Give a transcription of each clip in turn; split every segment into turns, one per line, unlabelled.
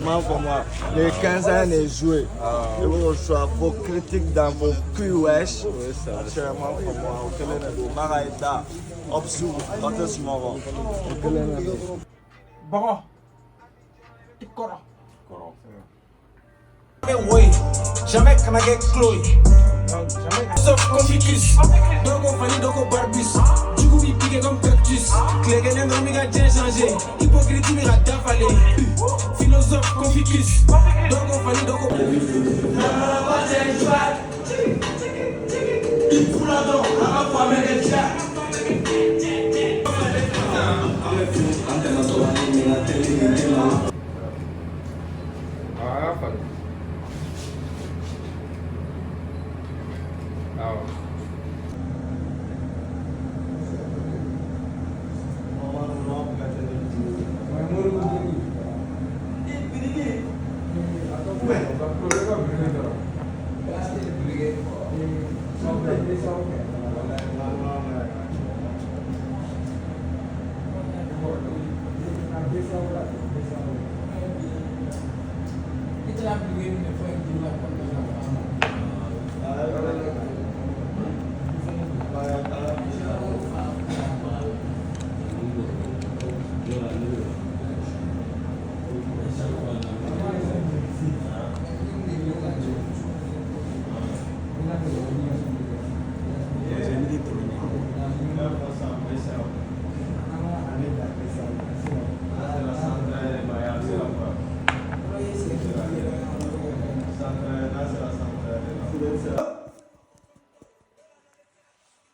M'a fɔ moi, le 15 ans est joué. I b'o choix vos critiques dans vos culs, wesh. Actuellement, pour moi, o kelen de don. Maka i da, Opsu, aw tɛ sunɔgɔ. O kelen de don.
Bɔgɔ i kɔrɔ.
Bɛ woyi jamais kana kɛ kulo ye, sauf Conficus. Dɔw ko fani, dɔw ko barbus. Jugu b'i piqué comme cactus. Tile kelen dɔrɔn b'i ka diɲɛ changer. Hypocrite bɛ ka dafalen. Philosophe Conficus. Dɔw ko fani, dɔw ko
A y'a falen. Awɔ.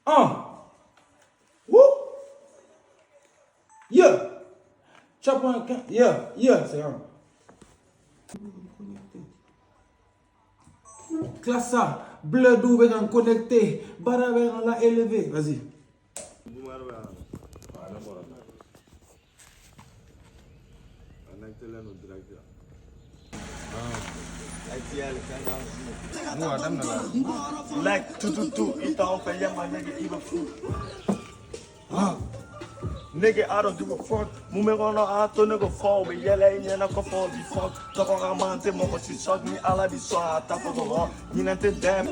Un. Woo. Yeah. Chop on. Yeah. Yeah. C'est un. Classe ça. Bleu doux bɛ kan connecté. Baara bɛ kan la élevé. Vas-y.
Like tout tout tout, i t'anw fɛ yama nigga i bɛ fu. Nigga, I don't give a fuck. Mun bɛ kɔnɔ a to ne ko fɔ u bɛ yɛlɛ i ɲɛna kɔfɛ u b'i fuck. Tɔgɔ ka man tɛ mɔgɔ si sɔk ni Ala b'i sɔn a ta fɔ ko hɔ. Ɲinɛ tɛ dɛmɛ.